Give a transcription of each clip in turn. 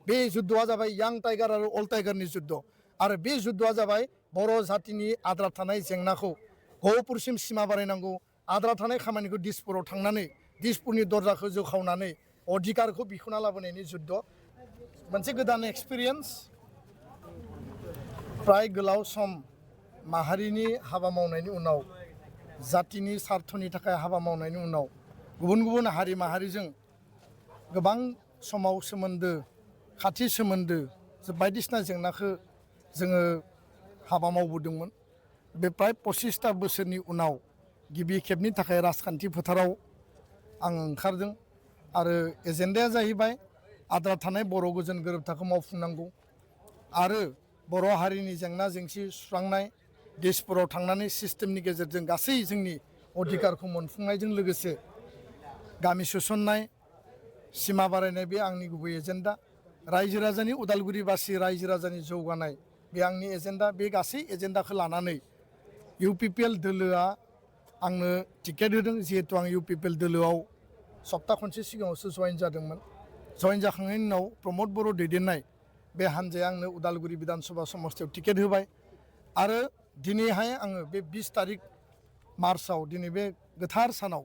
बे जुद्धआ जाबाय यां टाइगार आरो अल्ड टाइगारनि जुद्ध आरो बे जुद्धआ जाबाय बर' जातिनि आद्रा थानाय जेंनाखौ गहपुरसिम सिमा बारायनांगौ आद्रा थानाय खामानिखौ दिसपुराव थांनानै दिसपुरनि दरजाखौ जोखावनानै अधिकारखौ बिख'ना लाबोनायनि जुद्ध मोनसे गोदान एक्सपिरियेन्स प्राय गोलाव सम माहारिनि हाबा मावनायनि उनाव जातिनि सार्थनि थाखाय हाबा मावनायनि उनाव गुबुन गुबुन हारि माहारिजों गोबां समाव सोमोन्दो खाथि सोमोन्दो बायदिसिना जेंनाखौ जोङो हाबा मावबोदोंमोन बे प्राय 25टा बोसोरनि उनाव गिबि खेबनि थाखाय राजखान्थि फोथाराव आं ओंखारदों आरो एजेन्डाया जाहैबाय आद्रा थानाय बर' गोजोन गोरोबथाखौ मावफुंनांगौ आरो बर' हारिनि जेंना जेंसि सुस्रांनाय दिसपुराव थांनानै सिस्टेमनि गेजेरजों गासै जोंनि अधिकारखौ मोनफुंनायजों लोगोसे गामि सोसननाय सिमा बारायनाय बे आंनि गुबै एजेन्डा रायजो राजानि उदालगुरिबासि रायजो राजानि जौगानाय बे आंनि एजेन्डा बे गासै एजेन्डाखौ लानानै इउपिपिएल दोलोआ आंनो टिकेट होदों जिहेतु आं इउपिपिएल दोलोआव सप्ता खनसे सिगाङावसो जइन जादोंमोन जइन जाखांनायनि उनाव प्रमद बर' दैदेननाय बे हान्जाया आंनो उदालगुरि बिधानसभा समस्तियाव टिकेट होबाय आरो दिनैहाय आङो बे 20 तारिख मार्चआव दिनै बे गोथार सानाव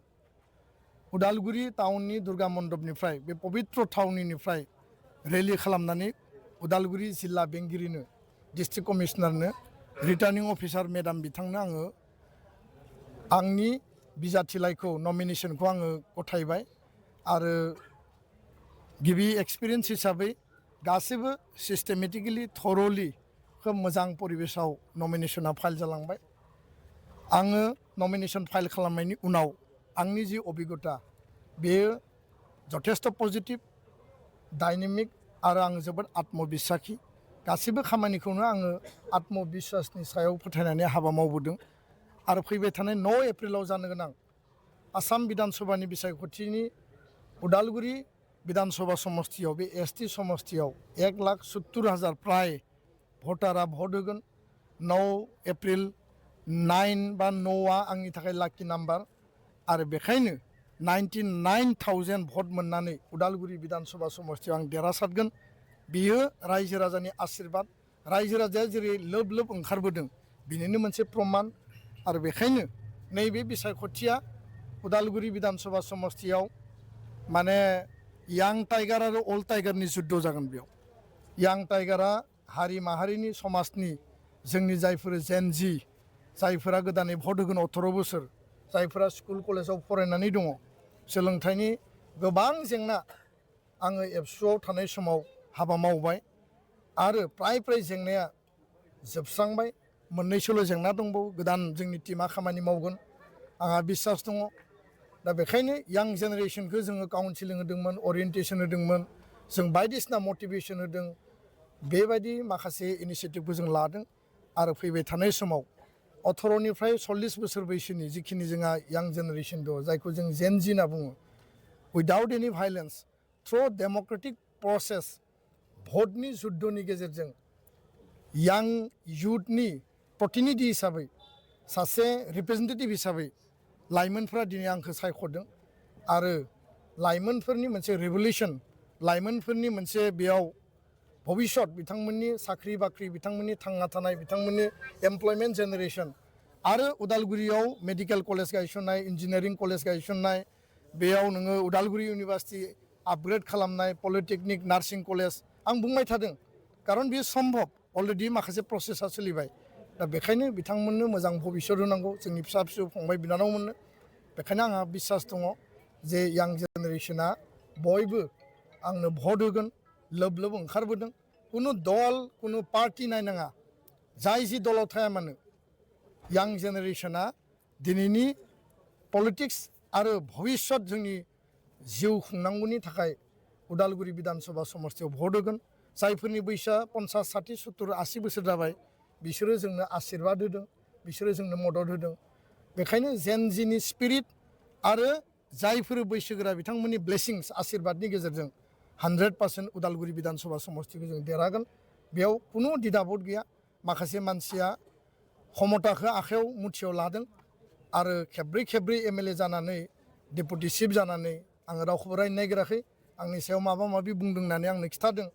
उदालगुरि टाउननि दुर्गा मण्डपनिफ्राय बे पबित्र थावनिनिफ्राय रेलि खालामनानै उदालगुरि जिल्ला बेंगिरिनो डिस्ट्रिक्ट कमिशनारनो रिटार्निं अफिसार मेडाम बिथांनो आङो आंनि बिजाथिलाइखौ नमिनेसनखौ आङो गथायबाय आरो गिबि एक्सपिरियेन्स हिसाबै गासैबो सिस्टेमेटिकेलि थरलि खोब मोजां परिबेसाव नमिनेसना फाइल जालांबाय आङो नमिनेसन फाइल खालामनायनि उनाव आंनि जि अभिगता बेयो जथेस्थ पजिटिभ डाइनामिक आरो आं जोबोद आत्मबिस्वाखि गासैबो खामानिखौनो आङो आत्मबिस्वासनि सायाव फोथायनानै हाबा मावबोदों आरो फैबाय थानाय 9 एप्रिलाव जानो गोनां आसाम बिधानसभानि बिसायख'थिनि उदालगुरि बिधानसभा समस्तियाव बे एसटि समस्तियाव 1,70,000 प्राय भटारा भट होगोन 9 एप्रिल 9 बा 9आ आंनि थाखाय लाकि नाम्बार आरो बेखायनो 99,000 भट मोननानै उदालगुरि बिधानसभा समस्तियाव आं देरहासारगोन बियो रायजो राजानि आशीर्बाद रायजो राजाया जेरै लोब लोब ओंखारबोदों बिनिनो मोनसे प्रमान आरो बेखायनो नैबे बिसायख'थिया उदालगुरि बिधानसभा समस्तियाव माने यां टाइगार आरो अल्ड टाइगारनि जुद्ध जागोन बेयाव यां टाइगारा हारि माहारिनि समाजनि जोंनि जायफोर जेनजि जायफोरा गोदानै भट होगोन 18 बोसोर जायफोरा स्कुल कलेजाव फरायनानै दङ सोलोंथाइनि गोबां जेंना आङो एबसुआव थानाय समाव हाबा मावबाय आरो प्राय जेंनाया जोबस्रांबाय मोननैसोल' जेंना दंबावो गोदान जोंनि टिमा खामानि मावगोन आंहा बिसास दङ दा बेखायनो यां जेनेरेसनखौ जोङो काउन्सिलिं होदोंमोन अरियेन्टेसन होदोंमोन जों बायदिसिना मटिभेसन होदों बेबायदि माखासे इनिसियेटिभखौ जों लादों आरो फैबाय थानाय समाव 18निफ्राय 40 बोसोर बैसोनि जिखिनि जोंहा यां जेनेरेसन दङ जायखौ जों जेनजि होनना बुङो उइदाउट एनि भाइलेन्स थ्रु डेम'क्रेटिक प्रसेस भटनि जुद्धनि गेजेरजों यां युथनि प्रतिनिधि हिसाबै सासे रिप्रेजेन्टेटिभ हिसाबै लाइमोनफोरा दिनै आंखौ सायख'दों आरो लाइमोनफोरनि मोनसे रिभलिउसन लाइमोनफोरनि मोनसे बेयाव भबिष्यत बिथांमोननि साख्रि बाख्रि बिथांमोननि थांना थानाय बिथांमोननि एमप्लयमेन्ट जेनेरेसन आरो उदालगुरियाव मेडिकेल कलेज गायसननाय इन्जिनियारिं कलेज गायसननाय बेयाव नोङो उदालगुरि इउनिभार्सिटि आपग्रेड खालामनाय पलिटेकनिक नार्सिं कलेज आं बुंबाय थादों खारन बेयो सम्भब अलरेडि माखासे प्रसेसा सोलिबाय दा बेखायनो बिथांमोननो मोजां भबिष्यत होनांगौ जोंनि फिसा फिसौ फंबाय बिनानावमोननो बेखायनो आंहा बिसास दङ जे यां जेनेरेसना बयबो आंनो भट होगोन लोब लोब ओंखारबोदों कुनु दल कुनु पार्टि नायनाङा जाय जि दलाव थाया मानो यां जेनेरेसना दिनैनि पलिटिक्स आरो भबिष्यत जोंनि जिउ खुंनांगौनि थाखाय उदालगुरि बिधानसभा समस्तियाव भट होगोन जायफोरनि बैसोआ 50, 60, 70, 80 बोसोर जाबाय बिसोरो जोंनो आशीर्बाद होदों बिसोरो जोंनो मदद होदों बेखायनो जेनजिनि स्पिरिट आरो जायफोर बैसोगोरा बिथांमोननि ब्लेसिंस आशीर्बादनि गेजेरजों 100% उदालगुरि बिधानसभा समस्तिखौ जों देरहागोन बेयाव कुनु दिदाबद गैया माखासे मानसिया क्षमताखौ आखायाव मुथियाव लादों आरो खेब्रै एमएलए जानानै डेपुटि चिफ जानानै आङो रावखौबो रायनो नागिराखै आंनि सायाव माबा माबि बुंदों होननानै आंनो खिथादों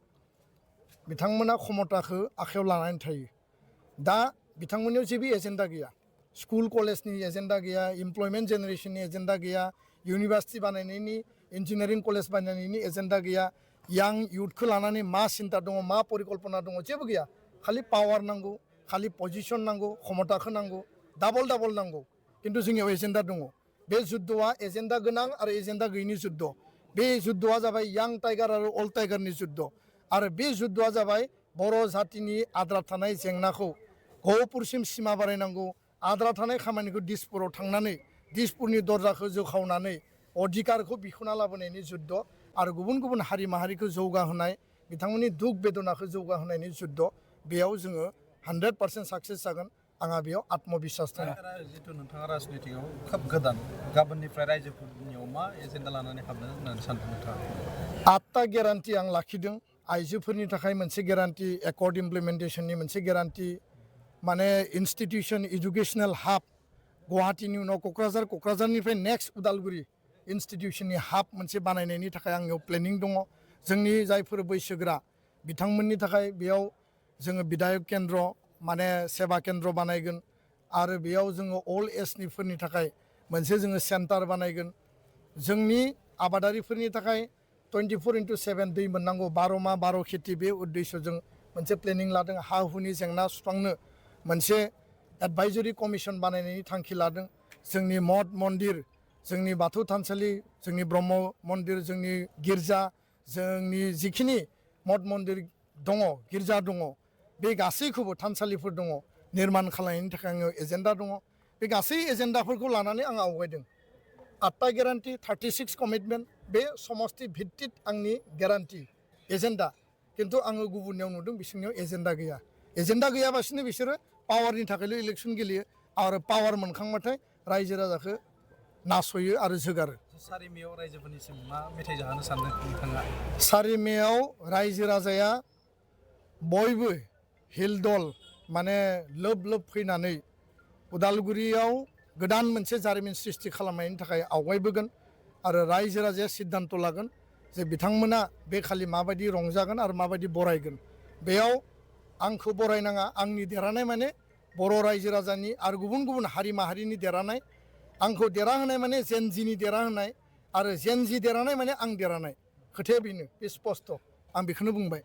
बिथांमोना क्षमताखौ आखायाव लानानै थायो दा बिथांमोननियाव जेबो एजेन्डा गैया स्कुल कलेजनि एजेन्डा गैया इमप्लयमेन्ट जेनेरेशननि एजेन्डा गैया इउनिभार्सिटि बानायनायनि इन्जिनियारिं कलेज बानायनायनि एजेन्डा गैया यां इउथखौ लानानै मा सिन्था दङ मा परिकल्पना दङ जेबो गैया खालि पावार नांगौ खालि पजिशन नांगौ क्षमताखौ नांगौ डाबल नांगौ खिन्थु जोंनियाव एजेन्डा दङ बे जुद्धआ एजेन्डा गोनां आरो एजेन्डा गैयिनि जुद्ध बे जुद्धआ जाबाय यां टाइगार आरो अल्ड टाइगारनि जुद्ध आरो बे जुद्धआ जाबाय बर' जातिनि आद्रा थानाय जेंनाखौ गहपुरसिम सिमा बारायनांगौ आद्रा थानाय खामानिखौ दिसपुराव थांनानै दिसपुरनि दरजाखौ जोखावनानै अधिकारखौ बिख'ना लाबोनायनि जुद्ध आरो गुबुन हारि माहारिखौ जौगाहोनाय बिथांमोननि दुख बेदनाखौ जौगाहोनायनि जुद्ध बेयाव जोङो 100% साक्सेस जागोन आंहा बेयाव आत्मबिश्वास दङ जितु नोंथाङा राजनितिआव खोब गोदान गाबोननिफ्राय रायजोफोरनियाव मा एजेन्डा लानानै हाबनो होननानै सानदों नोंथाङा 8टा गेरान्टि आं लाखिदों आइजोफोरनि थाखाय मोनसे गेरान्टि एकर्ड इमप्लिमेन्टेसननि मोनसे गेरान्टि माने इन्स्टिटिउसन इडुकेसनेल हाब गुवाहाटीनि उनाव क'क्राझारनिफ्राय नेक्स्ट उदालगुरि इन्स्टिटिउसननि हाब मोनसे बानायनायनि थाखाय आंनियाव प्लेनिं दङ जोंनि जायफोर बैसोगोरा बिथांमोननि थाखाय बेयाव जोङो बिधायक केन्द्र माने सेबा केन्द्र बानायगोन आरो बेयाव जोङो अल्ड एजनिफोरनि थाखाय मोनसे जोङो सेन्टार बानायगोन जोंनि आबादारिफोरनि थाखाय 24/7 दै मोननांगौ 12 मा 12 खेथि बे उद्देश्यजों मोनसे प्लेनिं लादों हा हुनि जेंना सुस्रांनो मोनसे एडभाइजरि कमिसन बानायनायनि थांखि लादों जोंनि मठ मन्दिर जोंनि बाथौ थानसालि जोंनि ब्रह्म मन्दिर जोंनि गिर्जा जोंनि जिखिनि मठ मन्दिर दङ गिर्जा दङ बे गासैखौबो थानसालिफोर दङ निर्माण खालामनायनि थाखाय आङो एजेन्डा दङ बे गासै एजेन्डाफोरखौ लानानै आं आवगायदों 8टा गेरान्टि 36 कमिटमेन्ट बे समष्टि भित्तिक आंनि गेरान्टि एजेन्डा खिन्थु आङो गुबुननियाव नुदों बिसोरनियाव एजेन्डा गैयाबासिनो बिसोरो पावारनि थाखायल' इलेक्सन गेलेयो आरो पावार मोनखांबाथाय रायजो राजाखौ नासयो आरो जोगारो 4 मेयाव रायजोफोरनिसिम मा मेथाइ जाहोनो सानदों नोंथाङा 4 मेयाव रायजो राजाया बयबो हिलदल माने लोब फैनानै उदालगुरियाव गोदान मोनसे जारिमिन सृष्टि खालामनायनि थाखाय आवगायबोगोन आरो रायजो राजाया सिद्धान्त लागोन जे बिथांमोना बे खालि माबायदि रंजागोन आरो माबायदि बरायगोन बेयाव आंखौ बरायनाङा आंनि देरहानाय माने बर' रायजो राजानि आरो गुबुन हारि माहारिनि देरहानाय आंखौ देरहाहोनाय माने जेनजिनि देरहाहोनाय आरो जेनजि देरहानाय माने आं देरहानाय खोथाया बेनो बे स्पस्ट आं बेखौनो बुंबाय